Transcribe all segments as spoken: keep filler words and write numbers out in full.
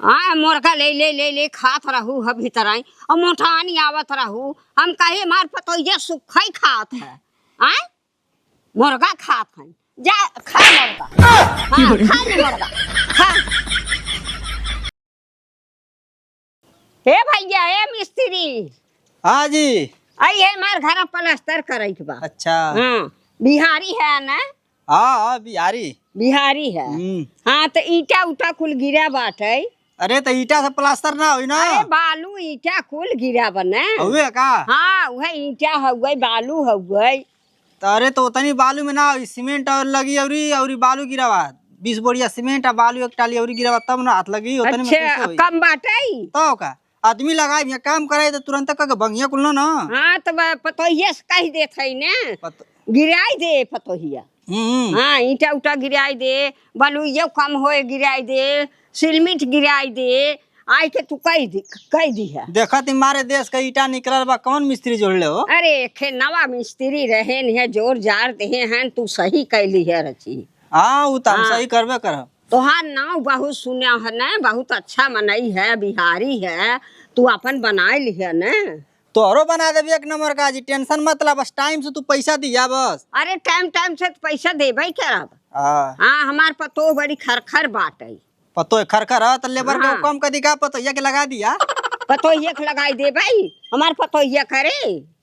आय, मुर्गा ले, ले, ले, ले खात रहू ह भीतराई, अउर मोटानी आवत रहू। हम कही, "हमार पतोहिया सुखई खात है।" आय, मुर्गा खात है। जा, खा मुर्गा। हाँ, खा ले मुर्गा। खा। ए भैया, ए मिस्त्री। हाँ जी। आई है, हमार घर पलस्तर करे के बा। अच्छा। हाँ, बिहारी है ना? हाँ, हाँ, बिहारी। बिहारी है। हम्म। हाँ, तो ईंटा उटा कुल गिरा बाटे। अरे, तो ईंटा से प्लास्टर ना होई ना? अरे, बालू ईंटा कुल गिरा बने। हउवे का? हाँ, उहे ईंटा हउवे, बालू हउवे। तो अरे, तो उतनी बालू में ना होई, सीमेंट और लगी, औरी, औरी बालू गिरावा, बीस बोरिया सीमेंट आ बालू एक टाली औरी गिरावा, तब ना हाथ लगी, उतनी में अच्छा, कैसे होई? कम बाटे? तो का? आदमी लगाई, यहाँ काम कराई तो तुरंत कह के भंगिया कुल ना, ना। हाँ, तो ब-, पतोहिया से कह देत है ना। पत- गिराई दे पतोहिया। हम्म। हाँ, ईंटा उटा गिराई दे, बलुइयो कम होए गिराई दे, सिलमिट गिराई दे, आइ के तू कह दी, कह दी है। देखत ही मारे देश का ईंटा निकलल बा, कौन मिस्त्री जोड़ले हो? अरे, खे नवा मिस्त्री रहे न है, जोर जार देहे हैं, तू सही कैली है रची। हाँ, उ तो हम हाँ। सही करबे करब। तोहार नाव बहुत सुना है न, बहुत अच्छा मनई है, बिहारी है, तू अपन बनाए लिहे न। तोहरो बना देबी एक नंबर का जी, टेंशन मत ला, बस टाइम से तू पैसा दिया बस। अरे टाइम टाइम से तो पैसा देबे करब। हाँ। हाँ, हमार पतोह बड़ी खरखर बाटे। पतोह खरखर है, तो लेबर के हाँ। कम कर दी का, पतोहिया के लगा दिया। पतोहिया के लगाई देबे, हमार पतोहिया करे।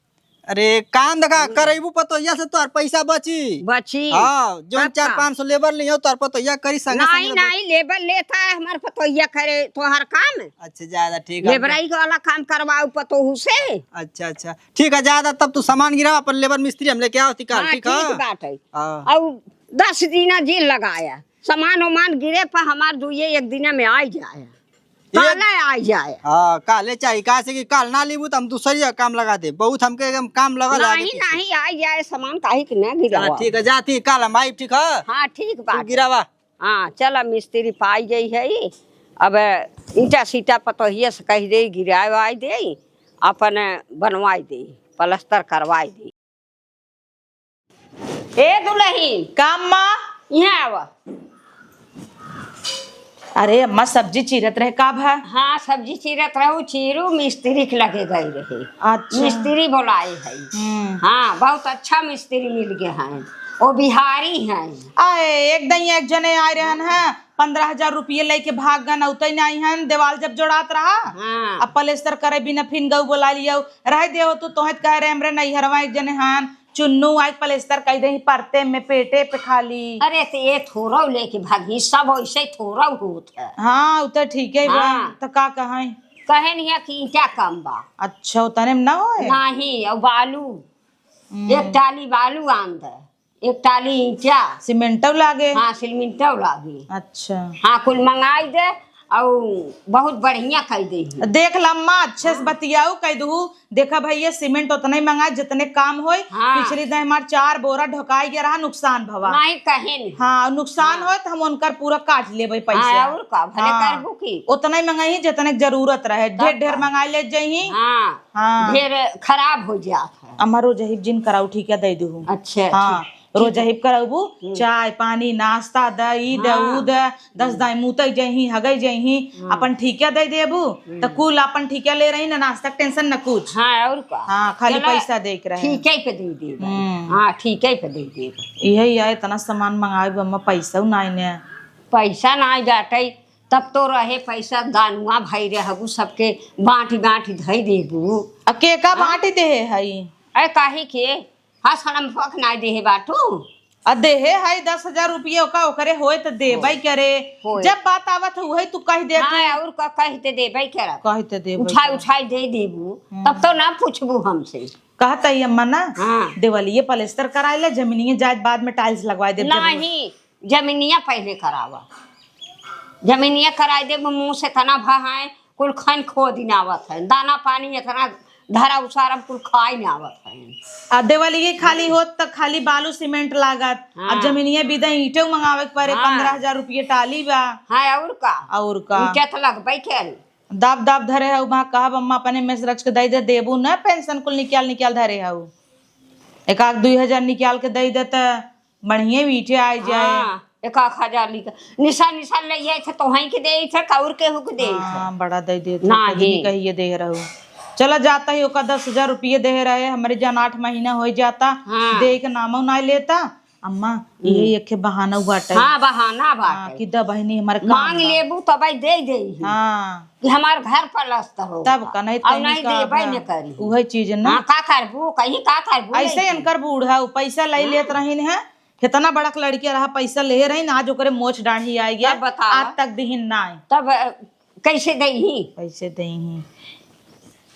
अरे काम देखा, हम्म। करैबू पतोहिया से तोहर पैसा बची। बची। हाँ, जौन तब चार का? पाँच सौ लेबर लियो, तोहर पतोहिया करी संगे नहीं, संगे। नहीं, लेबर लेता है हमार पतोहिया करे तोहर काम। अच्छा, ज्यादा ठीक है। लेबराई वाला काम करवाओ पतोहू से। अच्छा, अच्छा, ठीक है, ज्यादा तब तू सामान गिरावा, अपन लेबर मिस्त्री हम लेके आओ, ठीक है, हाँ, ठीक है? ठीक बात है। हाँ। और दस दिना जी लगाया, सामान उमान गिरे पर हमार दुइये एक दिना में आ जाए। ये काले आ जाए। हाँ, काले चाहिए, काहे से कि काल ना लीबू तो हम दूसरी जगह काम लगा दे। बहुत हमके एकदम काम लगा नहीं, नहीं, आ जाए, सामान काहे के ना चला, गिरावा। ठीक है, जाती काल हम आई, ठीक है? हाँ, ठीक तू बात। गिरावा। हाँ, चला, मिस्त्री पाई गई है। अब ईंटा सीटा पतोहिया से कह दे, गिराए वाई दे, अपन बनवाई दे, प्लास्टर करवाई दे। ए दुलही। का अम्मा? इहाँ आवा। अरे अम्मा, सब्जी चीरत रहे, का भा? हाँ, सब्जी चीरत रहू, चीरू मिस्त्री के लगे गई रहे। अच्छा। मिस्त्री बोलाए है। हम्म। हाँ, बहुत अच्छा मिस्त्री मिल गए हैं, वो बिहारी हैं। आए, एक दिन एक जने आए रहन है, पन्द्रह हजार रुपये लेके भाग गन, अउते नाहीं हन, देवाल जब जोड़ात रहा, हाँ। अब पलेस्तर करे बिना फिन गऊ बोला लियो, रह दे हो तू, तोहे त कह रहे हमरे नैहरवा एक जने हन, चुन्नू आइक पलेस्तर कई देही परते में पेटे पे खाली। अरे त ये थोरौ लेके भागी, सब ऐसे थोरौ होत है। हाँ, उ त ठीक है बा, हाँ। त का कहें? कहे नहीं है कि ईंटा कम बा। अच्छा, उतने में ना होए? नहीं, और बालू, हम्म। एक टाली बालू आन दे। एक टाली ईंटा। सीमेंटौ लागे? हाँ, सीमेंटौ लागे। अच्छा। हाँ, कुल मंगाई दे, अउ बहुत बढ़िया कई देही। देख लम्मा, अच्छे से हाँ। बतियाऊ, कह दू, देखा भैया, सीमेंट उतने मंगा जितने काम होई। हाँ। पिछली दाई हमार चार बोरा ढोकाई गया रहा, नुकसान भवा। नहीं, कहे नहीं। हाँ, नुकसान हाँ। होई त हम उनकर पूरा काट लेबे पैसा। हाँ, और का, भले हाँ। करबू की। उतने मंगाई जितने के जरूरत रहे, तब ढेर ढेर का। मंगाई ले जाई। हाँ। हाँ। ढेर खराब हो जात है। अम्मा रोज हिप जिन कराऊ, ठीक है, दे दू। अच्छा, हाँ, ठीक, ठीक रोज है। हिप कराऊ, हम्म। चाय, पानी, नाश्ता द, ई द, हाँ। ऊ द, दस हम्म। दाई मूतई जइही, हगई जइही, हम्म। अपन ठीक है दे देबू, हम्म। त कुल अपन ठीक है ले रही ना, नाश्ता के टेंशन न कुछ। हाँ, और का? हाँ, खाली चला, पैसा दे के रहे। ठीक है पे दे देबे। हम्म। हाँ, ठीक है पे दे देबे। इहे, इहे इतना सामान मंगाए बा, अम्मा पैसा नाई ने। पैसा नाई जाटे, तब तो रहे पैसा, दानुआ भाई रहबू, सबके बांटी बांटी धई देबू। आ के का हाँ? बांटी देहे हई? अरे काहे के? हाँ, सनम फक नाई देहे बाटू। आ देहे हई दस हजार रुपये, ओका ओकरे होए त देबे होए। करे। होए। जब बात आवत है, उहे तू कह देत हाँ, है। और का कह ते देबे करब। कह ते देबे उठाई, करब। उठाई दे देबू, हम्म। तब तो ना पूछबू हमसे। कहत है अम्मा ना, हाँ। देवलिए पलेस्तर कराए ले, जमीनिए जाए बाद में टाइल्स लगवाए देब जरूर। नहीं, जमीनिया पहले करावा। जमीनिया कराई देब, मुँह से तना भा है, कुल खन खो दिन आवत है, दाना पानी इतना धरा उसारब, कुल खाई न आवत है। आ देवलिए खाली होत त खाली बालू सीमेंट लागत, हाँ। अब जमीनिया बिदा ईंटे मंगावे के पड़े, हाँ। पन्द्रह हजार रुपये टाली बा। हाँ, और का? और का? ईंटे त लगबे करी। दाब दाब धरे हऊ, वहाँ कहब अम्मा अपने में से रच के दे दे, देबू न, पेंशन कुल निकाल निकाल धरे हऊ। एक आध दुई हजार निकाल के दे दे त बढ़िया ईंटे आ जाए। हाँ, एक आध हजार लिख, निशा, निशा ले ये थे, तोहई के दे थे, कौर केहू के दे थे। हाँ, बड़ा दे दे थे, नहीं। कजनी कहिए दे रहू। चला जाता ही ओका दस हजार रुपये दे रहे, हमरे जान आठ महीना हो जाता, हाँ। दे के नामो ना लेता। अम्मा, हम्म। ये एक बहाना बाटे। हाँ, बहाना बाटे। हाँ, कि द बहिनी हमारे काम मांग बा। लेबू तब दे दे ही। हाँ। कि हमार घर पलस्तर हो। तब का, नहीं और तनी नहीं का देबे बा। न करी। उहे चीज ना। हाँ, का करबू, कहीं का करबू, ऐसे नहीं इनकर बूढ़ा, उ पैसा ले हाँ। लेत रहीन है, कितना बड़क लड़किया रहा, पैसा ले रही ना, आज ओकरे मोछ डाढ़ी आ गया, तब बतावा। आज तक दिहिन ना आए। तब, अ, कैसे देही? कैसे देही?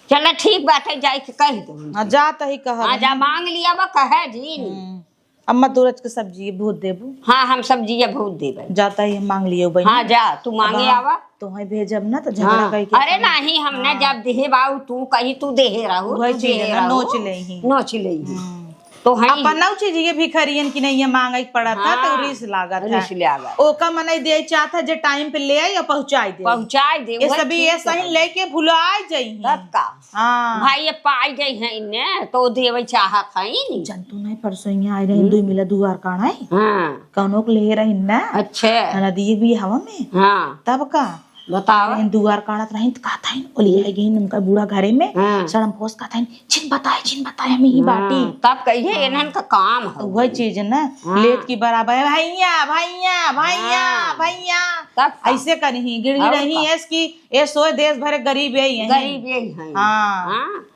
चला ठीक बाटे, जाए के कह दो। हाँ, जा तही कह हाँ, दे। जा मांग लिया बा, कहे जी। हम्म। अम्मा, तू रच के सब्जी भूत देबू? हाँ, हम सब्जी भूत देबे। जाता ही हम मांग लियो बहिनी। हाँ, जा, तू मांगे अब हम आवा। तोहई भेजब ना, तो झगड़ा हाँ। करके अरे खाई। नहीं, हम ना हाँ। जब देहे बाऊ, तू कहीं तू देहे रहू, वही तू चीज देहे है ना, रहू। नोच ले ही। नोच ले ही। हम्म। तो है ही। अपना चीज ये भिखारियन की नहीं, ये मांगे के पड़ा था, तो हाँ, रिस लागत है। रिस लागत। ओका मनई दे चाहत है, जे टाइम पे ले आई और पहुंचाई दे। पहुंचाई दे, ये वही सभी ठीक ये सही है। लेके भुला जाई हैं। तब का? हाँ। भाई, ये पाई गई है इन्हें, तो देवे चाहत है नी। जन तू नहीं, परसों यहाँ आए रहे, हम्म। दुई मिला दुआर काढ़ है। हाँ। कौनो के ले रही ना। अच्छा। ननदिए भी हवा में। हाँ। तब का? बतावा। लेकिन दुआर काढ़त रही तो कहत हईन, ओली आई गई उनका बूढ़ा घरे में, हाँ। सड़म फोस कहत हईन, "जिन बताए, जिन बताए, हम यही हाँ, बाटी।" तब कहिए, हाँ। इन्हन का काम है। वही चीज है ना, हाँ। लेत की बराबर है, "भैया, भैया, भैया, हाँ। भैया।" तब का? ऐसे करी ही, गिड़गिड़ और रही का? ऐस की, ए सोए देश भरे गरीब यही है। गरीब यही है। हाँ। हाँ।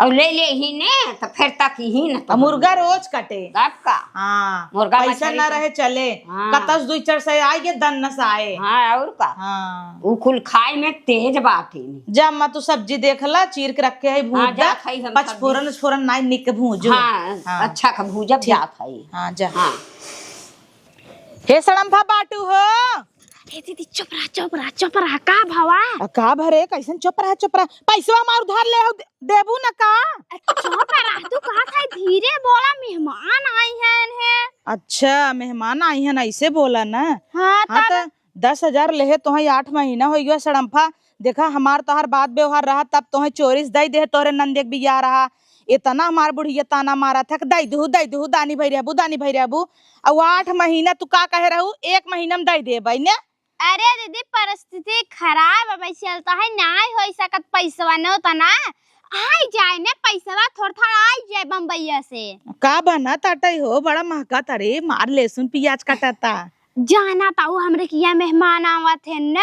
और ले ले ही ने, तो फिर तक ही न तो अब मुर्गा रोज कटे। तब का? हाँ, मुर्गा पैसा मछली ना तो रहे चले। हाँ। कतस दुई चार सौ आए, ये दन नस आए। हाँ, और का? हाँ। उ कुल खाए में तेज बात ही नहीं। जा अम्मा, तू सब्जी देख ला, चीर के रखे है, भूज हाँ, जा दा। खाई हम पचफोरन सब्जी। उचफोरन नाई निक भूजो। हाँ, हाँ। अच्छा का भूजब ठीक। जात है। हाँ, जा। हाँ। हे सड़म्फा बाटू हो। ए दीदी, चुप रहा, चुप रहा, चुप रहा, का भवा? आ, का भरे, कैसन चुप रहा, चुप रहा? पैसवा हमार उधार ले हो, दे-, देबू न का? आ, चुप रहा, तू कहा था धीरे बोला, मेहमान आई हैं, हैं। अच्छा, मेहमान आई हैं, ऐसे बोला ना। हाँ, हाँ, तब? तो दस हजार लेहे तोहई आठ महीना होइ गया सड़म्फा। देखा, हमार तोहार बात व्यवहार रहा, तब तोहई चोरी से दई देहे, तोहरे नंदे के बियाह रहा। इतना हमार बुढ़िया ताना मारा था कि दई दुहु, दई दुहु, दानी भई रहबू, दानी भई रहबू। अउ आठ महीना तू का कहे रहू, एक महीना में दई देबई ने। अरे दीदी, परिस्थिति खराब है, वैसे चलता है, नाई होई सकत पैसवा न होता ना। आई जाए ने पैसवा, थोड़ थोड़ आई जाए बम्बैया से। का बना ताटई हो, बड़ा महका तारे, मार लहसुन पियाज काटा ता। जाना ता वो हमरे किया मेहमान आवत हैं न,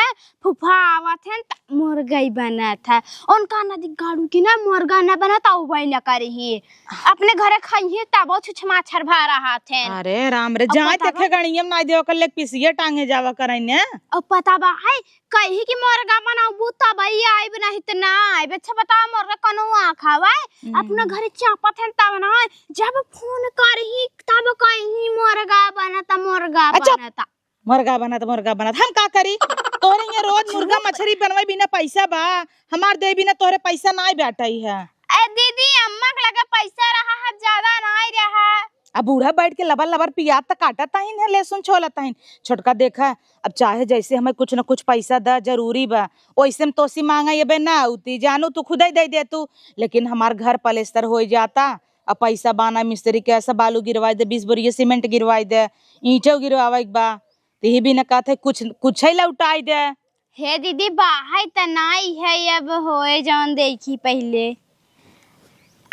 फूफा आवत हैं, त मुर्गई बनत है। उनका नदी गाड़ू की ना मुर्गा न बनत, अउ वही न करी ही। अपने घरे खाइए तबो छुछ माछर भा रहा थे। अरे राम रे, अब जाए बतावा। देखे गणियम ना दे, ओकर लेग पिसिया टांगे जावा करई ने। अब पता बा है, कही कि मुर्गा बनाबू तब ही आइब, नहीं त ना आइब। अच्छा बतावा, मुर्गा कनो आँख हवा है? हम्म। अपना घरे चापत हैं तब ना, जब फोन करही तब कही मुर्गा बनता, मुर्गा अच्छा। बनता। मुर्गा बनत, मुर्गा बनत, हम का करी? तोहरे यहाँ रोज मुर्गा मछरी बनवाई बिना पैसा बा, हमार दे बिना तोहरे पैसा नाई बाटई है। ए दीदी, अम्मा के लगे पैसा रहा है, ज्यादा नाई रहा। अब बूढ़ा बैठ के लबर लबर पियाज त काटत तहिन है, लहसुन छोलत तहिन। छोटका देखा, अब चाहे जैसे हमें कुछ न कुछ पैसा द, जरूरी बा। ओइसे में तोसी मांगा ये बे ना उती, जानू तू खुदे दे दे तू, लेकिन हमार घर पलेस्तर हो जाता। अब पैसा बाना मिस्त्री के, ऐसा बालू गिरवाई दे, बीस बोरिया सीमेंट गिरवाई दे, ईंटो गिरवावे के बा। त ई भी न कहत है, कुछ, कुछ ही लौटाई दे। हे दीदी, बाहर त नाई है, अब होए जौन देखी पहिले।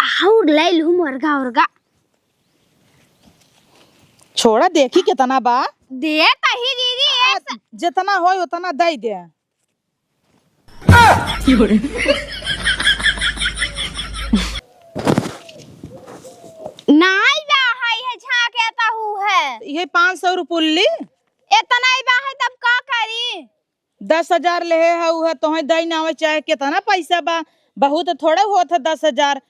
आउर ले लू मुर्गा उर्गा। छोड़ा, देखी कितना बा। दे तही दीदी, आ, एक स- जितना होए उतना दे दे। नाई बा, है, है झांके तहू है। ये पाँच सौ रुपुल्ली। इतना ही बा है, तब का करी? दस हजार लेहे है, उहे तोहे दई ना आवे, चाहे कितना पैसा बा, बहुत थोड़ा होत है दस हजार।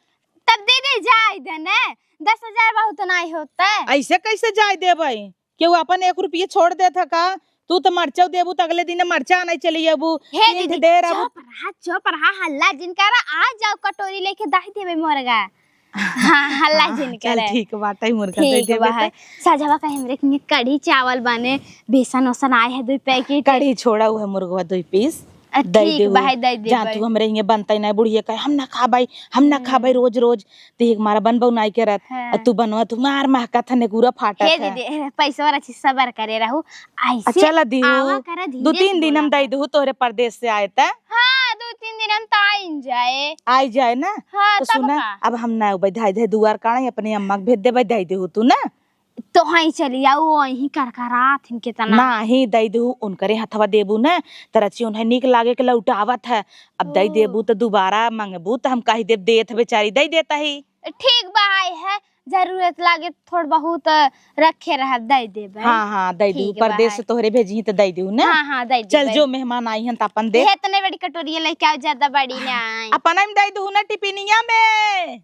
तब दीदी जाए दे ने, दस हजार बहुत नाई होता है। ऐसे कैसे जाए देबई? केहू अपन एक रुपये छोड़ देत ह का? तू त मरचा देबू त अगले दिन मरचा आने चली अबू, हे तीन दीदी, ढेर अबू। चुप रहा, चुप रहा, हल्ला जिन करा, आ जाओ कटोरी लेके दाही देबे मुर्गा। हाँ, हल्ला हाँ, जिन चल करे। ठीक बात है, मुर्गा दे ठीक देबे बा है। त। सजवा का हमरे के कढ़ी चावल बने, बेसन ओसन आए है दो पैकेट। कढ़ी छोड़ा हुआ मुर्गवा दो पीस। अ, दई ठीक देहू। बा, है, दई देबे। जा तू हमरे हियाँ बनतै नाहीं, बुढ़िया कहे, "हम ना खाबै, हम ना हम्म। खाबै रोज रोज।" ते एक मारा बनबौ नाहीं करत। हाँ। अ तू बनवा, तू मार महकत है, नेकुरा फाटत हे है। दीदी, पैसा वाला चीज सबर करे रहू। अ, ऐसे चला दिहू। आवा करा, दू धीरे तीन से दिन हम बोला दई कर। देहू तोहरे परदेस से आए त। हाँ, दू तीन दिन हम त आइन जाए। आई जाए ना। हाँ, तो तब सुना, का? अब हम ना अउबै धाई धाई दुआर काढ़े, अपने अम्मा के भेज देबै, दई देहू तू ना। तो हई चली आऊ, वहीं करकरात हिन केतना। नाही, दई देहू, उनकरे हथवा देबू ना, त रची उन्हें नीक लागे के लौटावत है। अब दई ओ। देबू त दुबारा मंगबू त हम कहि देब, देत बेचारी, दई देता ही। ठीक बा, आई है, जरूरत लागे थोड़ बहुत रखे रहब, दई देबे। हाँ, हाँ, दई देहू, ठीक बा, परदेस से आई। तोहरे भेजी त दई देहू ना। हाँ, हाँ, दई चल देबे। जो मेहमान आई हन त अपन दे। इतने बड़ी कटोरिया लेके आओ, ज्यादा बड़ी ना आई। अपन हम दई देहू ना टिफिनिया में।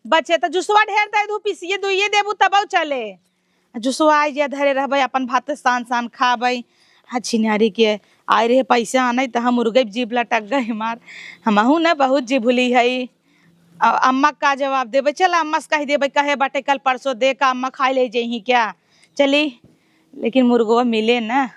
बचे त जुसवा ढेर दे दू, पिसिए दुइये देबू तबौ चले। जुसवा आई जे धरे रहबै, अपन भात सान सान खाबै। हाँ, छिनारी के आए रहे पैसा आनै त हम उर्गै जीभ लटक गए हमार। हमहू न बहुत जिभुली हई। अ-, अम्मा का जवाब देबै? चल अम्मा से कहि देबै, कहे बाटे कल परसों दे का अम्मा खाए ले जइहीं क्या? चली, लेकिन मुर्गवा मिले ना।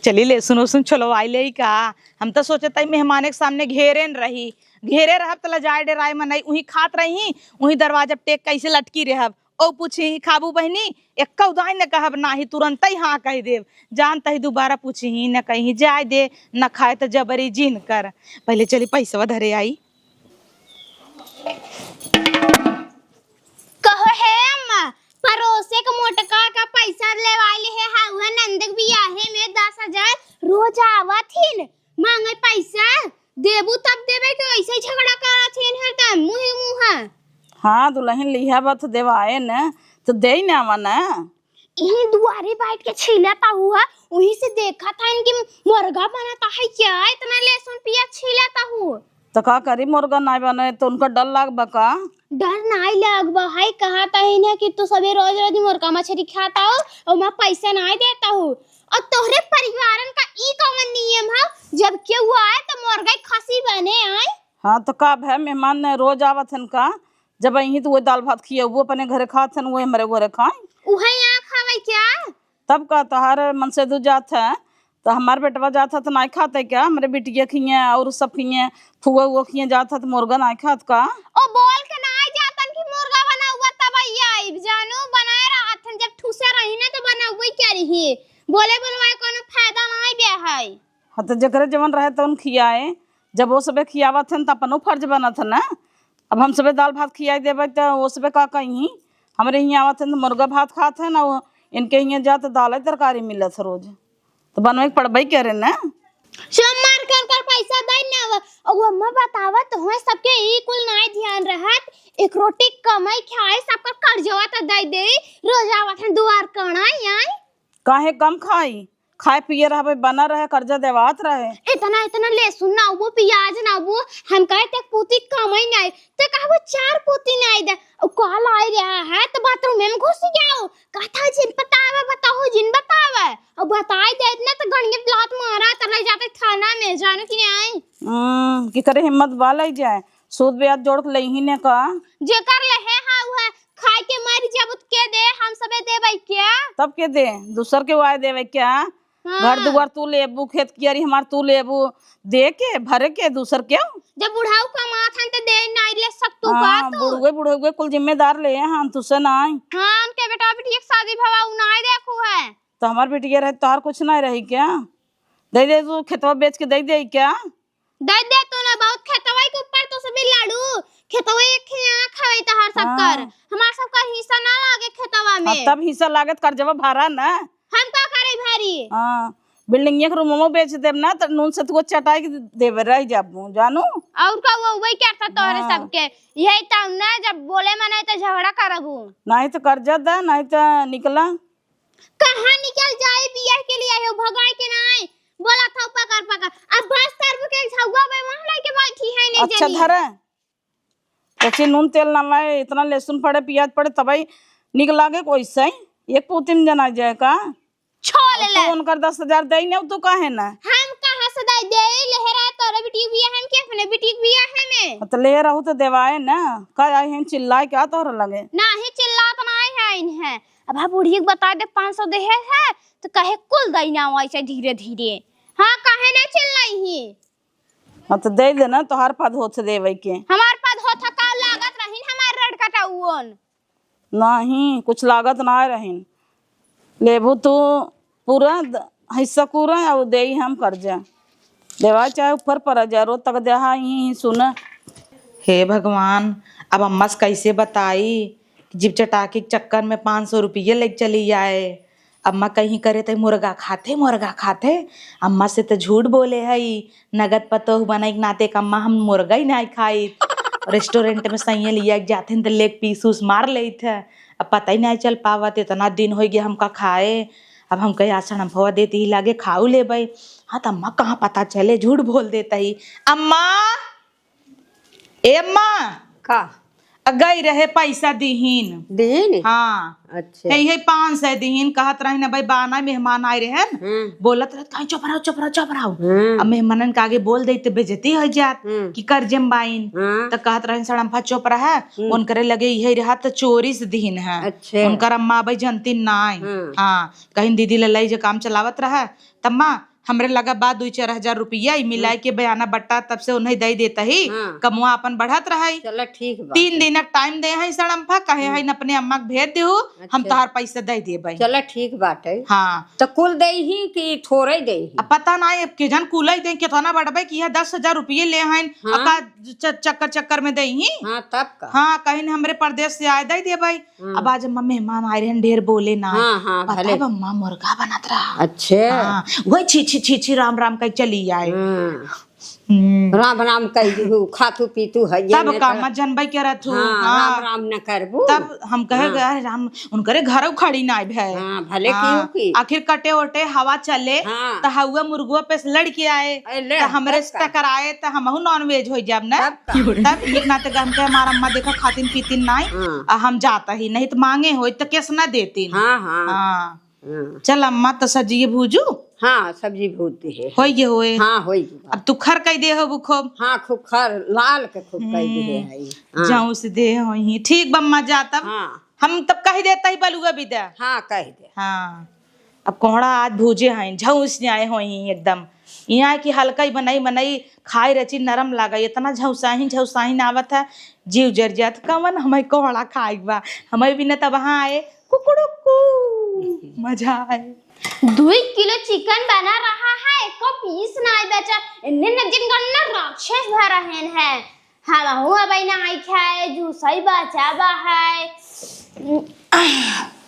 चली लहसुन वहसुन छोलवाई लेई का? हम त सोचत हई मेहमाने के सामने घेरे न रही, घेरे रहब त लजाए डेराए मनई, उहीं खात रही, उहीं दरवाजा पे टेक कैसे लटकी रहब। ओ पूछी, "खाबू बहिनी?" एक्कौ दाई न कहब नाही, तुरंतई हाँ कहि देब। जानत ही दुबारा पूछी न कहीं, जाए दे, न खाए त जबरी जिन कर। पहिले चली पैसवा धरे आई। कहो हे अम्मा, परोसे के मोटका का पैसा लेवाइले हे, हा, उहे नंद के बियाहे में दस हजार रोज आवत हिन, मांगे पैसा, देबू तब देबे कि ऐसे ही झगड़ा करत हिन हरदम, मुँहे मुँह। हाँ, दुलहिन लिहा बा त देवाए न, त देई न आवा न। इहीं दुआरे बैठ के छीलत आहू है, उहीं से देखत हन कि मुर्गा बनत है क्या, इतना लहसुन पियाज छीलत आहू। त का करी, मुर्गा नाई बने त उनका डर लाग बा का? डर नाई लाग बा, हाय कहत हन कि तू सबे रोज रोज मुर्गा मछरी खात हो और मैं पैसा नाई देत हो। और तोहरे परिवारन का ई कौन नियम है, जब केहू आए त मुर्गा खसी बने आए? हाँ, त का भे, मेहमान न रोज आवत हन का? जब अइहीं त उहे दाल भात खियउबू, अपने घरे खात हन, उहे हमरे घरे खाई। उहे यहाँ खावे क्या? तब का, तोहार मनसेधू जात है, त हमार बेटवा जात है, त नाई खात है क्या? हमरे बिटिया खिए और सब खिए, फुआ उआ खिए जात है, त मुर्गा नाई खात का? ओ बोल के नाई जातन कि मुर्गा बनाउबा तब आइब, जानू, बनाए रहत हन, जब ठूसे रही ना त बनाउबे क्या रही, बोले बोलवाए कोनो फायदा नाई बे है। हाँ, त जेकरे जवन रहे तवन खियाए, जब वो सबे खियावत हन, त अपनो फर्ज बनत है ना। अब हम सबे दाल भात खियाई देबै, त वो सबे का कहीं? हमरे हियाँ आवत हन, त मुर्गा भात खात हन, और इनके हियाँ जा, त दाल तरकारी मिलत है रोज, त बनवे के पड़बे करे ना। सोमवार के उनकर पैसा दे ना, और वो अम्मा बतावत हुए, सबके ई कुल नाई ध्यान रहत, एक रोटी कमाई खाए, सबका कर्जवा त दे दे, रोज आवत हन दुआर कणा आई। काहे कम खाई? खाए पिए रहबे, बना रहे, कर्जा देवात रहे। इतना, इतना लहसुन ना वो, पियाज ना वो, हम कहे तक पूती कमाई नहीं, ते कहबो चार पूती नहीं दे। और कॉल आई रहा है तो बाथरूम में घुस जाओ, कथा जिन बतावे, बताओ जिन बतावे, और बताई दे इतना तो गणित लात मारा तो ले जाते थाना में, जानो कि नहीं? हम्म, कि करे हिम्मत बा ले जाए, सूद ब्याज जोड़ के लेही ने का? जेकर लेहे हा उहे खाए के मर जाबू त के दे, हम सबे देबै क्या? तब के दे, दूसर के वाय देबै क्या? हाँ। घर दुआर तू लेबू, खेत कियारी हमार तू लेबू, दे के, भरे के दूसर के? जब बुढ़ाऊ कमात हन त दे नाई ले सकतू का हाँ, तू? बुढ़ुए, बुढ़ुए कुल जिम्मेदार ले हम, तुसे नाई। हाँ, उनके बेटा बेटी एक शादी भवा उ नाई देखू है। त हमार बिटिया रहे, तोहार कुछ नाई रही क्या? दे दे, तू खेतवा बेच के दे दे क्या? दे दे तू ना, बहुत खेतवा के ऊपर तो सभी लड़ू, खेतवा एक ही आँख हवे तहार सबकर, हाँ। हमार सबकर हिस्सा ना लागे खेतवा में। हाँ, तब हिस्सा लागत कर्जवा भरा ना। हम का करे भरी? हाँ, बिल्डिंग एक रूमवा बेच देब ना, त नून सतुआ चटाई के देबे रह जाबू, जानू। और का वो वही क्या था तोहरे हाँ। सबके, यही तब ना जब बोले मने त झगड़ा करबू। नहीं त कर्जा दा, नहीं त निकला। कहाँ निकल जाए बियाह के लिए आयो, भगाए के नाई। बोला था पकड़ पकड़। अब बस करबू के झगुआ में वहाँ लेके बैठी है ने अच्छा जनी। धरे। कच्ची नून तेल ना लाए, इतना लहसुन पड़े, पियाज पड़े, तबई निक लागे कोई सही। एक पूती में जना जाए का? छोड़ अब ले। तू उनकर दस हजार दे ने, तू काहे ना? हम कहाँ से दे दे? लेहरा तोरे बिटिया बियाह में के अपने बिटिया बियाह में? हाँ, तो ले रहू तो देवाए ना। का आई हम चिल्लाए क्या तोहर लगे? नाही चिल्लात नाही है इन्हें। अब हाँ बुढ़िया के बता दे पाँच सौ देहे है, तो कहे कुल दई ना वैसे धीरे धीरे। हाँ, हाँ, तो दे देना, तोहार पद होत देवे के। हमार पद होत ह, का लागत रहीन हमार रड़ कटाउन? नहीं, कुछ लागत ना रहीन। लेबू तू पूरा द-, हिस्सा पूरा, और देई हम कर्जा। देवा चाहे ऊपर पड़ जा, रोज तक देहा ही सुन। हे भगवान, अब अम्मा से कैसे बताई कि जीभ चटाकी के चक्कर में पाँच सौ रुपये लेके चली आए। अम्मा कहीं करे त मुर्गा खाते, मुर्गा खाते। अम्मा से त झूठ बोले हई, नगद पतोह बने के नाते कि अम्मा हम मुर्गा ही नाहीं खाइत। रेस्टोरेंट में सैया लिया के जाते हैं त लेग पीस उस मार लेत है। अब पता ही नाहीं चल पावत, इतना दिन होइ गया हमका खाए। अब हम कहे आज सड़म्फवा देती ही लागे खाऊ लेबै। हाँ, त अम्मा कहाँ पता चले, झूठ बोल देता ही। अम्मा, ए अम्मा, का? अ, गई रहे पैसा दिहिन। दिहिन? हाँ। अच्छा। हे, हे, पाँच सौ दिहिन, कहत रहिन, "भाई, बाना मेहमान आए रहन।" हम्म। बोलत रहत, "कहीं चुप रहो, चुप रहो, चुप रहो।" हम्म। अब मेहमानन के आगे बोल देते, बेइज्जती हो जात हम्म। कि कर्जे में बाइन। हाँ। त कहत रहिन, "सड़म्फा चुप रहा, हम्म। उनकरे लगे इहे रहा, त चोरी से दिहिन है। अच्छा। उनकर अम्मा अबै जनती नाय।" हम्म। हाँ, कहिन, "दीदी लल्लाई जे काम चलावत रहा, त अम्मा, हमरे लगा बा दुई चार हजार रुपया, ई मिलाए हम्म। के बयाना बट्टा तब से उन्हें दे देता ही, हाँ। कमवा अपन बढ़त रहा ही।" चला ठीक बा। तीन दिन क टाइम दे हैं सड़म्फा, कहे हम्म। हैं अपने अम्मा के भेज देहु, हम अच्छा। तोहार पैसा दे देबै। चला ठीक बाटे। हाँ। त कुल दे ही कि थोड़े दे ही? अब पता ना, अब के जन कुल ही दे, कितना बढ़बे कि यह दस हजार रुपये ले हैं, हाँ। अका च-, चक्कर चक्कर में दे ही। हाँ, तब का? हाँ, कहिन हमरे परदेस से आए दे देबै। हाँ। अब आज अम्मा मेहमान आए रहन, ढेर बोले ना। हाँ, हाँ, पता भले। अब अम्मा मुर्गा बनत रहा। अच्छा। हाँ, वही छी, छी, छी, छी, राम, राम कह चली आए। हाँ। हम्म। राम, राम कह दिहु, खातू पीतू है, ये तब नहीं का तो अम्मा जनबै करत हूँ। हाँ, हाँ। राम, राम न करबू। तब हम कहे हाँ। गए, "अरे राम, उनकरे घर उखड़ी ना भय।" हाँ, भले हाँ। क्यों की। आखिर कटे ओटे हवा चले, हाँ। त हवा मुर्गवा पे से लड़ के आए, अरे ले, त हमरे तब से का। टकराए, त हमहू नॉनवेज हो जाब ना। तब का। तब एक नाते हम कहे, "हमार अम्मा देखा खातिन पीतिन नाई, हाँ। आ हम जाता ही, नहीं त मांगे होई त केस ना देतिन।" हाँ, हाँ। हाँ। हाँ। चल अम्मा, त सब्जी भूजू? हाँ, सब्जी भूज दे है। होई गे होए। हाँ, होई गे। अब तू खर कई दे हो खूब। हाँ, खूब खर, लाल के खूब कई दे है। हम्म। हाँ। जाऊं से दे होई। ठीक बा अम्मा, जा तब। हाँ। हम तब कह देता ही बलुआ विदा। हाँ, कह दे। हाँ। अब कोहड़ा आज भूजे हैं, झौस जाए होई एकदम। यहाँ की हल्का ही बनाई, बनाई खाए रची नरम लागे, इतना झौसाहिन, झौसाहिन आवत है, जीव जर जात। कवन हमें कोहड़ा खाए बा, हमें भी न तब वहाँ आए, कुकुड़ुकू, मजा आए। दुई किलो चिकन बना रहा है, एको पीस नाई बचा। इन्ने न जिन गन्ना राक्षस भर रहन है। हमहू अबै नाई खाए, जूसै बचा बा है।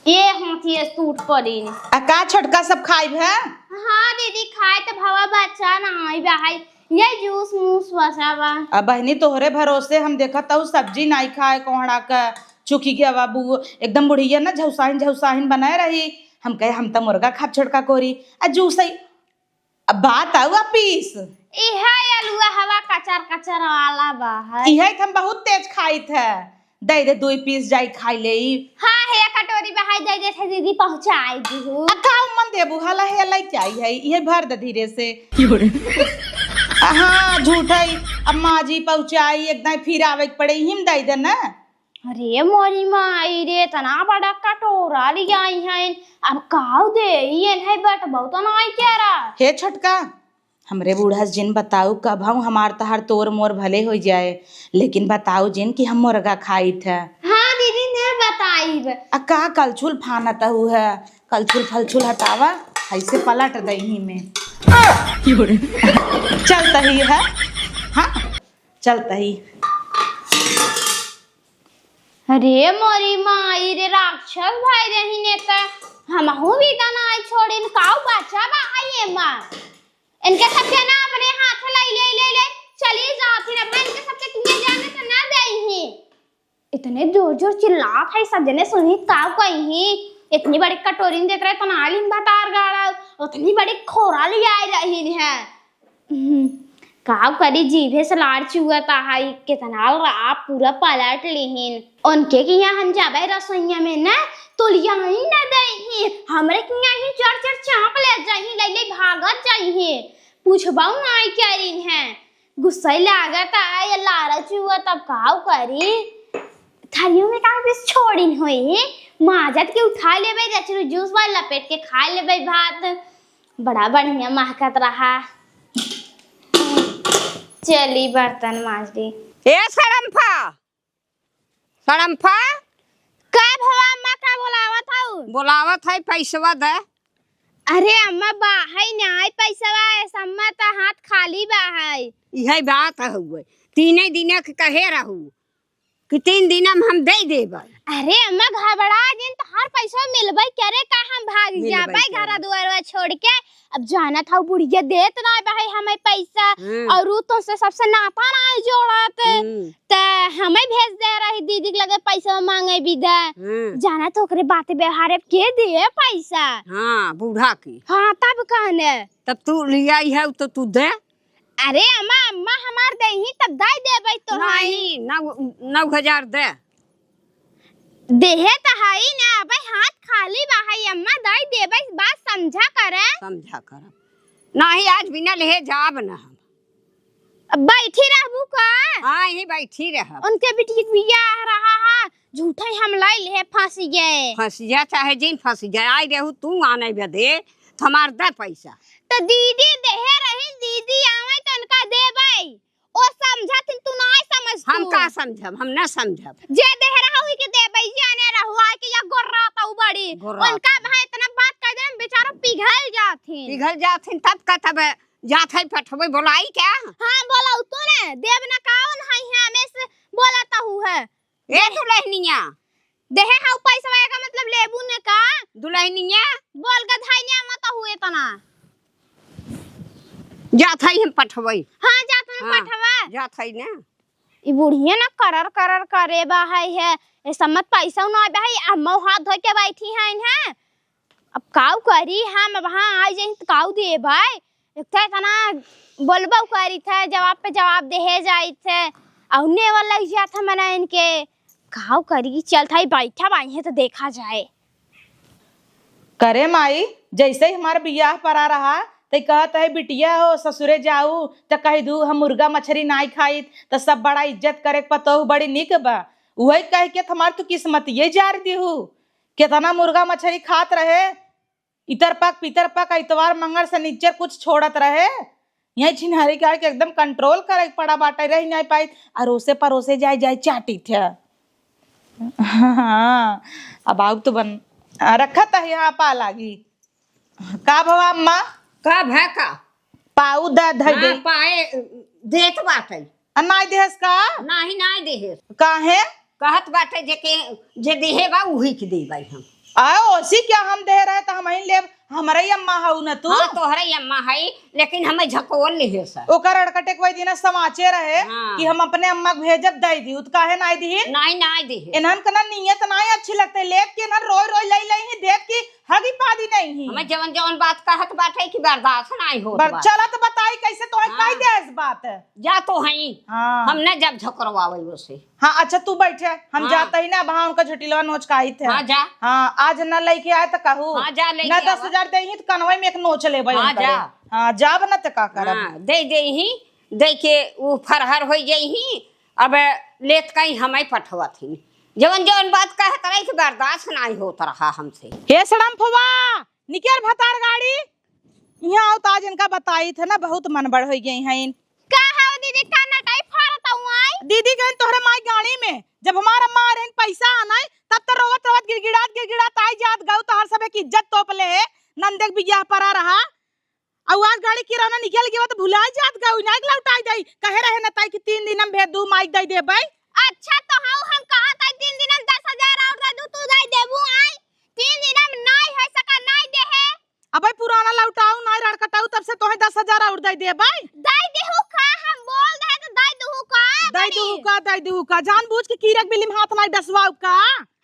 ये हाथी सूट पड़ीन। आ का छोटका सब खाइब है? हाँ दीदी, खाए त भवा बचा नाई बा है। ये जूस मूस बचा बा। अब बहिनी तोहरे भरोसे हम देखत हऊ सब्जी नाई खाए कोहड़ा का, चुकी गया बाबू एकदम बुढ़िया ना झौसाहिन झौसाहिन बनाए रही। हम कहे हम त मुर्गा खाब छोटका कोरी। आ जूसै अब बात आऊ आ पीस। इहे अलुआ हवा कचर कचर वाला बा है। इहे त हम बहुत तेज खाइत है। दे दे दुई पीस जाई खाई लेई। हाँ, हे कटोरी बा है, दे दे थे दीदी पहुँचाई दिहु। आ का मन देबू हला हे लाई क्या है? इहे भर दे धीरे से। हाँ, झूठ है। अब माँ जी पहुँचाई, एक दाई फिर आवे के पड़े, हिम दे दे ना। अरे मोरी माई रे, इतना बड़ा कटोरा ले आई हैं, अब काऊ देई एन्हे बटबौ त नाई केरा। हे छोटका, हमरे बूढ़ा से जिन बताऊ, कबहूँ हमार तहार तोर मोर भले होइ जाए, लेकिन बताऊ जिन कि हम मुर्गा खाइत है। हाँ दीदी, न बताइब। आ का कलछुल फानत हऊ है, कलछुल फलछुल हटावा, ऐसे पलट दही में। चलत ही है, हाँ, चलत ही। अरे मोरी माई रे, राक्षस भाई रही ने त हमहू भी तना आई छोड़िन, काऊ बचा बा आई एमा। इनके सबके ना अपने हाथ लाई ले, ले, ले चली जात ही ना भाई, इनके सबके किया जाने त ना देई ही। इतने जोर जोर चिल्लात है, सब जने सुनी काऊ कही ही। इतनी बड़ी कटोरी देत रहे त ना लिन भतार गाड़ा, उतनी बड़ी खोरा ले आए रही है। हम्म, का करी, जीभे से लार चुअत है, कितना ला पूरा पलट लिहिन। उनके के यहाँ हम जाबे रसोइया में ना, तो लियाई ना देही, हमरे के यहाँ ही चढ़ चढ़ चाप ले जाही, ले ले भागत जाही, पूछबऊ नाई करिन है। गुस्सा ही लागत है, ये लार चुअत, अब काऊ करी। थरियो में का बीस छोड़िन होई, माजत के उठा लेबे, रचरू जूस वाला लपेट के खा लेबे भात। बड़ा बढ़िया महकत रहा। चली बर्तन माज ली। ए सड़म्फा, सड़म्फा। का भवा अम्मा, का बोलावत हऊ? बोलावत है, पैसवा दे। अरे अम्मा, बा है ना पैसवा, ऐसा अम्मा त हाथ खाली बा है। इहे बात हउए, तीने दिने के कहे रहू कि तीन दिन में हम दे देबे। अरे अम्मा, घबरा जिन, तोहार पैसा मिलबे करे का, हम भाग मिलबे जाबे करे। घर दुआरवा छोड़ के। अब जानत हऊ बुढ़िया देत ना बा है हमें पैसा, हम्म। और ऊ तो से सबसे नाता ना जोड़त। हम्म। त हमें भेज दे रही दीदी के लगे पैसा मांगे बिदा। हम्म। जानत ओकरे बात व्यवहार अब के दिए पैसा। हाँ, बूढ़ा की। हाँ, तब कहने। तब तू लिया ही है तो तू दे। अरे अम्मा, अम्मा हमार देही तब दाई देबै तो। नहीं, नौ, नौ हजार दे। देहे त हई ना, अबे हाथ खाली बा हई अम्मा, दाई देबै, बात समझा करे। समझा कर। नहीं, आज बिना लेहे जाब ना हम। अब बैठी रहबू का? हाँ, यहीं बैठी रहब। उनके बिटिया के बियाह रहा है, झूठे हम लाई ले फंस गए। फंस जा चाहे जिन फंस जाए, आई रहू तू आने बदे, तो हमार दे पैसा। तो दीदी देहे रही, दीदी आवे तो उनका देबै। ओ समझत हिन, तू नाय समझ हम तू। का समझब? हम ना समझब। जे देह रहा हुई के देबै, जे आने रहुआ के या गोर्रा पाऊ बड़ी। गोर्रा उनका पाऊ। भाई इतना बात कह दे, बेचारा पिघल जात हिन। पिघल जात हिन, तब का तब जात है पठवे बोलाई क्या? हाँ, बोलाऊ तू ने, देब ना काउन है, हमें से बोलत हऊ है। ए दुल्हनिया। देहे हाउ पैसवा, एका मतलब लेबू ने का? दुल्हनिया। बोल गधैनिया मत हुए तना। जात हई हम पठवई। हाँ, जात हई हाँ, पठवा। जात हई ना। ई बुढ़िया ना करर करर करे बा है, है। ए सम्मत पैसा ना बा है, अम्मा हाथ धो के बैठी हैं, हैं। अब काऊ करी हम, अब हाँ आ जाई त काऊ देबै? एक तो इतना बोलबो करी थे, जवाब पे जवाब देहे जाई थे, औने वाला लग जात है मना इनके। काऊ करी, चल थाई बैठा बाई है तो देखा जाए। करे माई, जैसे ही हमार बियाह परा रहा, त कहत है, "बिटिया हो, ससुरे जाऊ, त कह दू, हम मुर्गा मछरी नाई खाइत, त सब बड़ा इज्जत करे, पतोह बड़ी निक बा।" उहे कह के त हमार तू किस्मतिये जार दिहू। केतना मुर्गा मछरी खात रहे, इतर पक, पितर पक, इतवार, मंगर, सनिचर कुछ छोड़त रहे। यही छिनहरी के आके एकदम control करे के पड़ा बाटे, रह नाई पाई। अरोसे परोसे जाए, जाए चाटी थे। हाँ, अब आउ तो बन, आ, रखा त यहाँ पा लागी। का भवा अम्मा? का भा का? पाऊ द धई ना दे। पाए देत बाटे। आ, नाई देहस का? नाही, नाही देहे। काहे? कहत बाटे जे के, जे देहे बा, उही के देबै हम। आ, ओसी क्या हम देहे रहे त हमही लेब, हमरे अम्मा हऊ न तू? हाँ, तोहरे अम्मा हई, लेकिन हमें झकोल लिहे सा। ओकर अड़कटे के वही दिना समाचे रहे हाँ। कि हम अपने अम्मा के भेजब, दई दी, उ त काहे नाई दिहिन? नाई, नाई दिहे। इन्हन के ना नियत नाई अच्छी लगते, लेत के इन्हन रोई रोई लई लई ही, देत की हगी पादी नहीं ही। हमें जवन जवन बात कहत बाटे कि बर्दाश्त नाई होत बर-, बा। चलत बताई कैसे तोहे हाँ। कह दे इस बात। जा तो हई। हाँ। हम न जब झकरवावे ओसे। हाँ, अच्छा तू बैठे, हम हाँ। जात ही ना, अब हाँ उनका झुटिलवा नोच का आई थे। हाँ, जा। हाँ, आज न लइके आए त कहू। हाँ, जा लइके न आवा। दस हजार देही त कनवे में एक नोच लेबै हाँ, उनकरे। जा। हाँ, जाब न त का करब। हाँ, दे देही, दे के उ फरहर होइ जइही, अब लेत कहीं हमें पठवत ही। जवन जवन बात कहत रही कि बर्दाश्त नाई होत रहा हमसे। हे सड़म्फवा, निकेल भतार गाड़ी, यहाँ आओ त आज इनका बताई थे ना, बहुत मनबढ़ होइ गई हैं। का हव दीदी, का नटाई फारत हऊ आई? दीदी गइन तोहरे माई गाड़ी में, जब हमार अम्मा आ रही पैसा आनाई, तब तो रोवत रोवत गिड़गिड़ात गिड़गिड़ात आई जात गऊ, तोहर सबे की इज्जत तोप ले है, नंदे के बियाह परा रहा, अउ आज गाड़ी किराना निकल गया तो भुलाई जात गऊ, ना लौटाई दई, कहे रहे न ताई कि तीन दिन में भेज दू, माई दई देबै। अच्छा तो हऊ, हम कहा ताई तीन दिन में दस हजार और दे दू, तू दई देबू आई, तीन दिन में नाई है सका, नाई देहे। अबे पुराना लौटाऊ नाई रड़कटाऊ, तब से तोहे दस हजार और दई देबै। दई देहू का, हम बोल दे तो दई देहू का, दई बड़ी। देहू का, दई देहू का, जानबूझ के कीरक बिल्ली में हाथ नाई डसवाऊ का।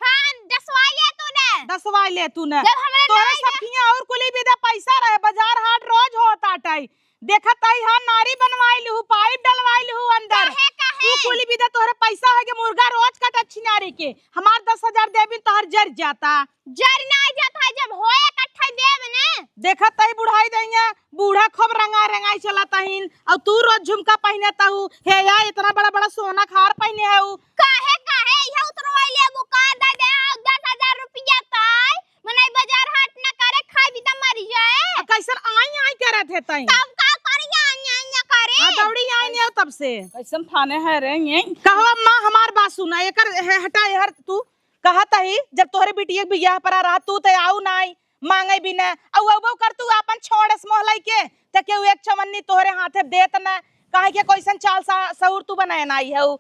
हाँ, डसवाई ले तूने। डसवाई ले तूने। जब हमरे तोरे नाई सब दे- किया और कुली बिदा पैसा रहे, बाजार हाट रोज होत आटई। देखत आई हाँ, नारी बनवाई लूहू, पाइप डलवाई लूहू अंदर। काहे, काहे? तू कुली बिदा तोहरे पैसा है के मुर्गा रोज कटत छिनारी के। हमार दस हजार देबिन तोहर जर जाता। जर ना जात है, जब होए इकट्ठा देब ने। देखत तही बुढ़ाई दइया, बूढ़ा खूब रंगाई रंगाई चलत हईन, अउ तू रोज झुमका पहिनत हऊ, हे या इतना बड़ा बड़ा सोना के हार पहिने हऊ। काहे, काहे, इहे उतरवाई लेबू का दादा, दस हजार रुपया ताई, मने बाजार हाट ना करे, खाई भी त मरी जाए। आ, कैसन आई आई करत है तई? तब का करी, आई आई ना करे। आ, दौड़ी आई ने तब से। कैसन फाने है रे ये? कहो अम्मा, हमार बात सुना, एकर हे-, हटा, एहर तू कहत ही, जब तोहरे बिटिया के बियाह परा रहा, तू त आऊ नाई, मांगे भी ना, अउ अउ कर तू आपन छोड़स मोहलाई के, त केहू एक चवन्नी तोहरे हाथे देत ना, काहे के कैसन चाल सा-, सहूर तू बनाए ना आई हऊ।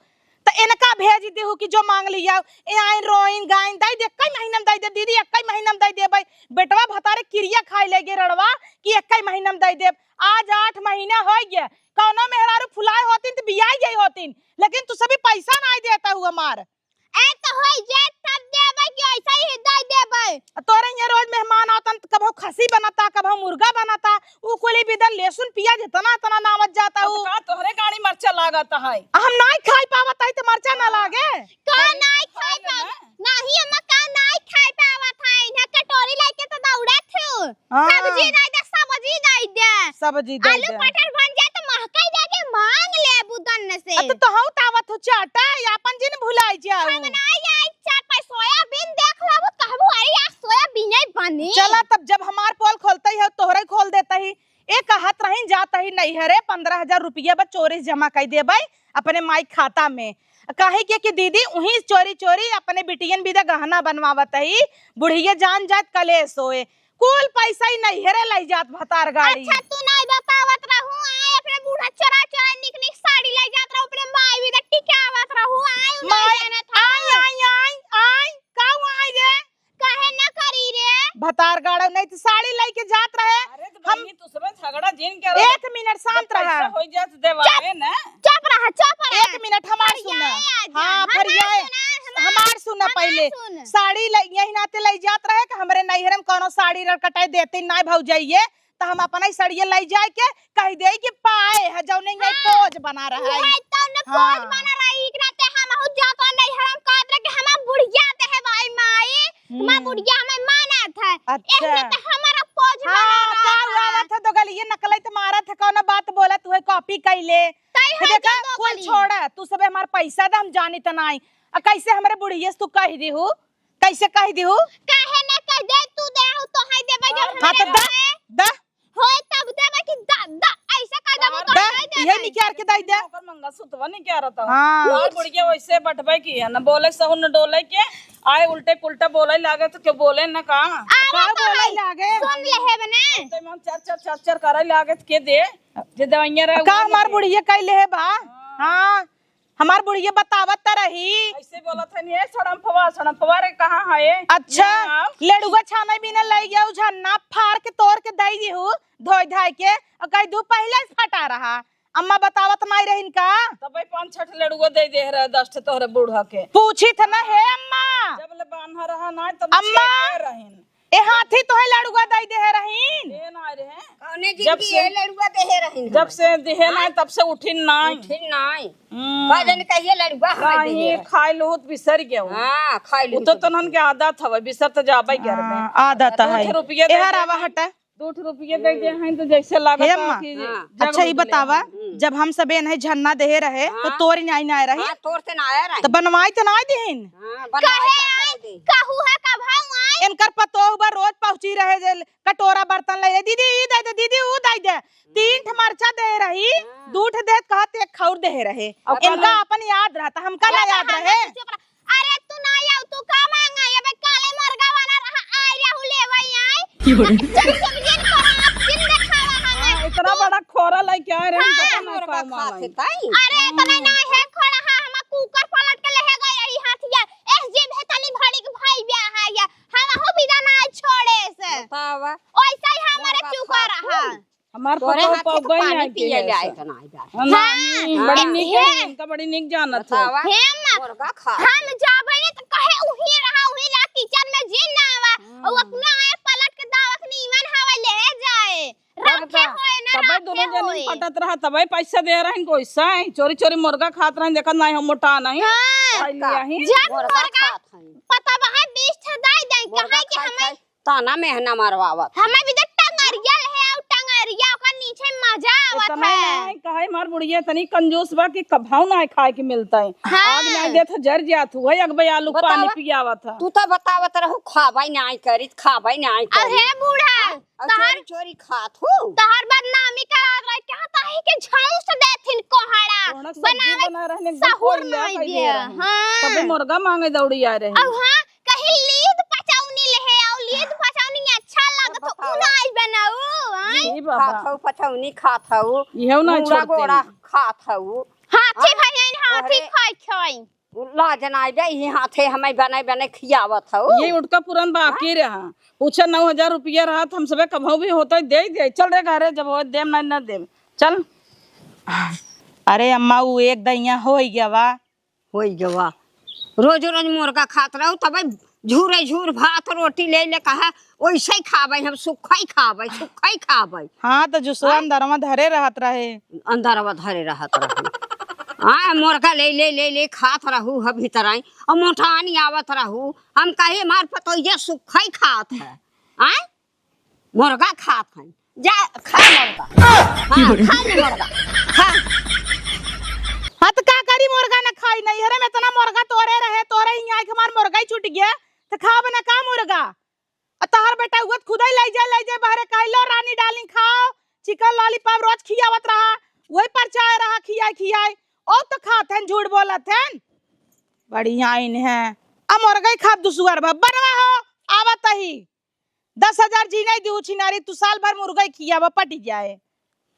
त इनका भेज दिहू कि जो मांग लिया, ए आइन रोइन गाइन दई दे, एक्कै महीना में दई दे दीदी, एक्कै महीना में दई देबै। बेटवा भतारे किरिया खाए ले गे रड़वा कि एक्कै महीना में दई देब। आज आठ महीना होइ गया, कौनो मेहरारू फुलाए होतिन त बियाई गई होतिन, लेकिन तू सभी पैसा नाई देता हूँ हमार। ए, त होई जे तब देबै कि ऐसे ही दे देबै? आ तोरे यहाँ रोज मेहमान आवतन त कभो खसी बनता, कभो मुर्गा बनता, उ कुली बिदन लहसुन पियाज इतना इतना नावत जाता अब हूँ। का तोहरे गाड़ी मरचा लागत है? आ हम नाई खाई पावत है त मरचा ना लागे? का अरे, नाई खाई खाई पावत? ना। नहीं अम्मा, का नाई खाई पावत है? इन्हें कटोरी लेके तो दौड़त हूँ। हाँ। सब्जी दे दे, सब्जी दे दे। सब्जी दे आलू दे। मटर बन जाए तो महकाई जाके मांग लेबू दन्न से। अब तो तोहू तावत हो चाटा, आपन जिन भुलाई जाऊ। हम ना आई चार पाँच सोयाबीन देख लेबू, कहबू, "अरे यार, सोयाबीन ही बनी।" चला तब जब हमार पोल खोलते ही हो, तोहरे खोल देते ही। ए कहत रही, जात ही नैहरे, पन्द्रह हजार रुपया बस चोरी से जमा कई देबै अपने माई खाता में। काहे के कि दीदी उहीं चोरी चोरी अपने बिटियन बिदा गहना बनवावत ही, बुढ़िया जान जात कलेश होए। कुल पैसा ही नैहरे लई जात भतार गाड़ी। अच्छा, तू नहीं बतावत रहू, आए अपने बूढ़ा चोरा चोरा निक निक साड़ी लई जात रहू, अपने माई भी तो टिकावत रहू, आए उ नहीं माई, जानत हऊ। आई, आई, आई, आई, का आई रे? काहे ना करी रे? भतार गाड़ी नहीं तो साड़ी लई के जात रहे। अरे तो हम बहिनी, तू सब झगड़ा जिन के एक मिनट शांत रहा। पैसा हो जात देवाए ना। चुप रहा, चुप रहा। एक मिनट हमार सुना। फरियाए आज, हाँ, हमार फरियाए। सुना, हमार हमार सुना हमार पहले। सुन। साड़ी ले, यही नाते ले जात रहे कि हमरे नैहर में कौनो साड़ी रह कटाई देते ना भौजाइये, तो हम अपना ही सड़िया ले जाए के कह दे कि पाए है जौने यही हाँ। पोज बना रहा है। उहे तौने हाँ। पोज बना रहा है, एक नाते हम हूँ जात रहे नैहर में कहत रहे कि हमार बुढ़िया दे है भाई माई, हमार हम्म। बुढ़िया हमें मानत है। अच्छा। एक नाते हमारा पोज हाँ, बना रहा का है। आवत है तो गलिये नकलई तो मारत है, कौनो बात बोलत हुए कॉपी कैले। तई है देखा, जो दो कुल गली। छोड़ा, तू सबे हमार पैसा दे, हम जानी त नाई। आ कैसे हमरे बुढ़िया से तू कह दिहू? कैसे कह दिहू? काहे ना कह दे, तू दे हो तो है देबे जब हाँ, हमरे तो दा, रहे। दा। होए तब देबे कि दा, दा, ऐसे कह देबो तो दा, है देबे। इहे निकाल के दे दे। ओकर मंगलसूत्रवा निकाल रहता। हाँ। और बुढ़िया वैसे बटबे की है, न बोले सहु न डोले के, आए उल्टे पुल्टा बोले लागे तो क्यों बोले न का? अरे का तो बोले है, लागे? सुन ले है बने। तो हम चर चर चर चर करे लागे तो के दे, जे दवाइयाँ रहे का वो हमार दे। बुढ़िया कैले है बा? हाँ। हाँ। हमार बुढ़िया बतावत त रही। ऐसे बोलत है, "ए सड़म्पवा, सड़म्पवा रे, कहाँ है?" अच्छा, ले आओ। लेड़ुआ छाने बिना लई गया, उ झन्ना फाड़ के तोड़ के दई दिहू, धोई धाई के, और कह दू पहले से फटा रहा। अम्मा बतावत नाई रहिन का? तबे पाँच छठ लेड़ुआ दे दे रहे, दस ठे तोहरे बूढ़ा के। पूछी थ ना, हे अम्मा। जब ले बान्हा रहा ना, तब अम्मा। छेके रहिन। ए हाथी तोहे लड़ुआ दई देहे रहीन। दे ना रहे। कौने जब जिंदगी से, ए लड़ुआ देहे रहीन जब हम। से देहे ना, हाँ? तब से उठिन नाई। उठिन नाई। हम्म। का जाने कहिए लड़ुआ हमें काहे देहे रहे। खाए लूत बिसर गयो। हाँ, खाए वो लूत तो बिसर तनहन गयो। के आदत हवे, बिसर तो जाबे घर में। हाँ, आदत है। दो रुपया दे एहर दे आवा हैं। हटा। दो ठो रुपया दे दे हैं तो जैसे लागत हे है अम्मा, कि हाँ। जग अच्छा, ई बदले बतावा, हैं। हम्म। जब हम सबे इन्हें झन्ना देहे रहे, तो हाँ। तोर नाई ना रही? हाँ, तोर से ना आया रही। तो बनवाई तो ना दिहिन? हाँ, बनवाई कहे तो आई, दे। कहू है कब हम आई? इनकर पतोह बा रोज पहुँची रहे, जे कटोरा बर्तन ले ले, "दीदी, ई दे दे, दीदी, ऊ दे दे।" तीन ठे मरचा दे रही, हाँ। दू ठे देत कहत एक खौर देहे रहे। अब इनका अपन याद रहता, हमका ना याद रहे। चुप रह। अरे तू ना आऊ, तू का मांगा? ये बे काले मुर्गा वाला रहा, आई रहू लेवई आई। की बोले? चल, चल, जिन को हाथ, जिन देखावा हमें। हाँ, इतना तू बड़ा खोरा लेके आए रहे, हाँ। पता ना मुर्गा का खात मांगे। है ताई। अरे, इतना ना है खोरा, हाँ, हम कुकर पलट के लेहे गए रही हाथिया। एह, जे भे तनी भड़ी के भाई ब्याह है या, हम हो बिना ना छोड़े से। बतावा। ओइसे ही हमारे मुर्गा चुका खात रहा। हूँ। हमार तोरे पतोह हाथे के पौगई पानी ना पिए के ले है आए से। तो ना आए जाए। हाँ, नहीं, हाँ। बड़ी नीक हे। है, इनका बड़ी नीक जानत है। बतावा, हे अम्मा, मुर्गा खा। हम जाबे नहीं तो कहे उही रहा, उही ला किचन में जिन ना आवा। हम्म। और अपना आए पलट के दावत नीमन हवा ले जाए। तब रखे का? होए ना तबे रखे दोनों जनी होए। पटत रहा, तबे पैसा दे रहे हैं, कोई सा है? चोरी चोरी मुर्गा खात रहे, देखत नहीं हम मोटा नहीं। हाँ। खाई लिया ही। जब मुर्गा मुर्गा खात हैं। पता बा है, बीस ठे दाई दाई मुर्गा कहाँ के खाई हमें खाई। ताना मेहना मरवावत। हमें भी तो टंगरिया ले है, और टंगरिया ओकर नीचे मजा आवत इतना है। नहीं, काहे हमार बुढ़िया इतनी कंजूस बा कि कभाऊ ना खाए के मिलता है। हाँ। आग ना देत जर जात हुआ, एक बे आलू बतावा। पानी पियावत है। तू तो बतावत रहू, खाबै नहीं करी, खाबै नहीं अब करी। हे बूढ़ा, हाँ, अब तोहर चोरी चोरी खात हूँ। तोहर बदनामी करावत रहे, क्या ताही के झौंस देथिन कोहड़ा। सब्जी बनावे बना रहने, एकदम सहूर कोई ले नाई खाई दे। दे रहे। हाँ। तबे मुर्गा मांगे दौड़ी आ रहे। अब हाँ, कहीं लीद पचौनी ले है, और लीद पचौनी अच्छा लागत हो, बताओ। उ नाई बनाऊ, आय? ई बाबा। खात हऊ, पचौनी खात हऊ, इहेउ ना मुड़ा छोड़ते गोड़ा हैं। खात हऊ। हाथी आय? भैया, हाथी अरे। खाई खाई। उ लाज नाई बे, ई हाथे हमें बने बने खियावत हऊ। ये उठका पुरान बाकी रहा। पूछे नौ हजार रुपया रहा, तो हम सबे कभऊ भी होता दे दे। चल रे घरे, जब हो देम ना, ना देम। चल। अरे अम्मा, उ एक दइया होई गवा। होई गवा। रोज रोज मुर्गा खात रहू, तबे झूरे झूर भात रोटी ले ले कहा, ओइसे ही खाबै हम, सुखै खाबै, सुखै खाबै। हाँ, तो जुसवा आय? अंदरवा धरे रहत रहे। अंदरवा धरे रहत रहे। हाँ, मुर्गा ले ले ले ले खात रहू ह भीतराई, और मोटानी आवत रहू। हम कहे मार पतोइया सुखै खात है। आय? मुर्गा खात है, जा खा मुर्गा। हाँ, खा ले मुर्गा, खा। हाँ, तो का करी, मुर्गा न खाई, नैहरे में इतना मुर्गा तोरे रहे, तोरे हियाँ आइके हमार मुर्गा ही छूट गया, तो खाब न का मुर्गा? आ तोहर बेटा उगत खुदै लै जाए, लै जाए बहरे, कहलो रानी डार्लिंग खाओ, चिकन लॉलीपॉप रोज खियावत रहा, वही परचाए रहा खियाए खियाए, ओ तो खात हन, झूठ बोलत हन। बढ़िया इन है, आ मुर्गा ही खाब दुसुअर बा, बनवा हो, आवत ही। दस हजार जी नहीं दिहू छिनारी, तू साल भर मुर्गा ही खियावा, पटि जाए।